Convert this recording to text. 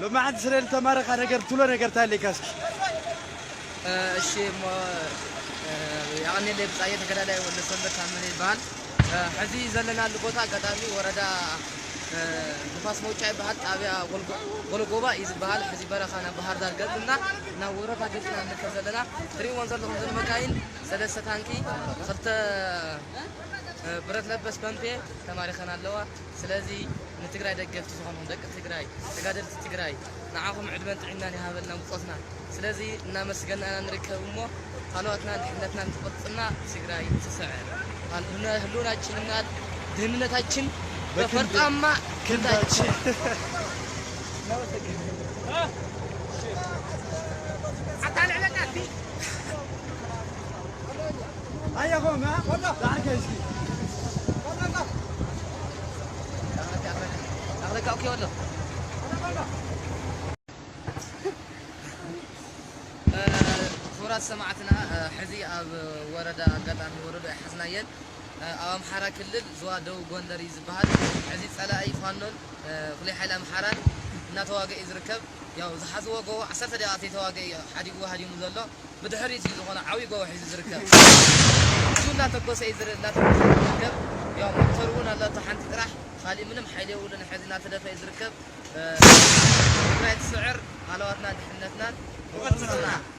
ሎማዓንቲ ስለ ዝተማረኻ ነገር ትብሎ ነገር እንታይ ኣለካ እስኪ? እሺ እሞ የቐኔለይ ብጻየ ተጋዳላይ ወልደሰንበት ታመነ ይበሃል። ሕዚ ዘለናሉ ቦታ ኣጋጣሚ ወረዳ ንፋስ መውጫ ይበሃል። ጣብያ ጎልጎባ እዩ ዝበሃል። ሕዚ በረኻ ናብ ባህር ዳር ገጽና ናብ ወረታ ገጽና ንርከብ ዘለና። ትሪእዎን ዘለኹም ዘሎ መካይን ሰለስተ ታንኪ ክልተ ብረት ለበስ ፐምፔ ተማሪኸን ኣለዋ። ስለዚ ንትግራይ ደገፍቲ ዝኾንኩም ደቂ ትግራይ፣ ተጋደልቲ ትግራይ፣ ንዓኹም ዕድመን ጥዕናን ይሃበልና ብጾትና። ስለዚ እናመስገና ኢና ንርከብ እሞ ካልኦትና ድሕነትና ንትቆጽና ትግራይ ትስዕር። ህልውናችን እና ድህንነታችን በፈርጣማ ክንዳችን። ኣየኾም ዳዕርከ እስኪ ክቡራት ሰማዕትና ሕዚ ኣብ ወረዳ ኣጋጣሚ ወረዶ ኣይሓዝናየን ኣብ ኣምሓራ ክልል ዝዋ ደቡብ ጎንደር እዩ ዝበሃል። ሕዚ ፀላኢ ፋኖን ፍሉይ ሓይሊ ኣምሓራን እናተዋገ እዩ ዝርከብ። ያው ዝሓዝዎ ጎቦ ዓሰርተ ደቂቃ ተይተዋገ እዩ ሓዲግዎ ሃዲሙ ዘሎ። ብድሕሪት እዩ ዝኾነ ዓብዪ ጎቦ ሒዙ ዝርከብ። እሱ እናተኮሰ እዩ ዝር- እናተኮሰ እዩ ዝርከብ። ያው ሞተር እውን ኣለቶ ሓንቲ ጥራሕ፣ ካሊእ ምንም ሓይሊ የብሉን። ሕዚ እናተደፈ እዩ ዝርከብ። ትግራይ ትስዕር፣ ሃለዋትና ድሕነትናን ብቕልፅምና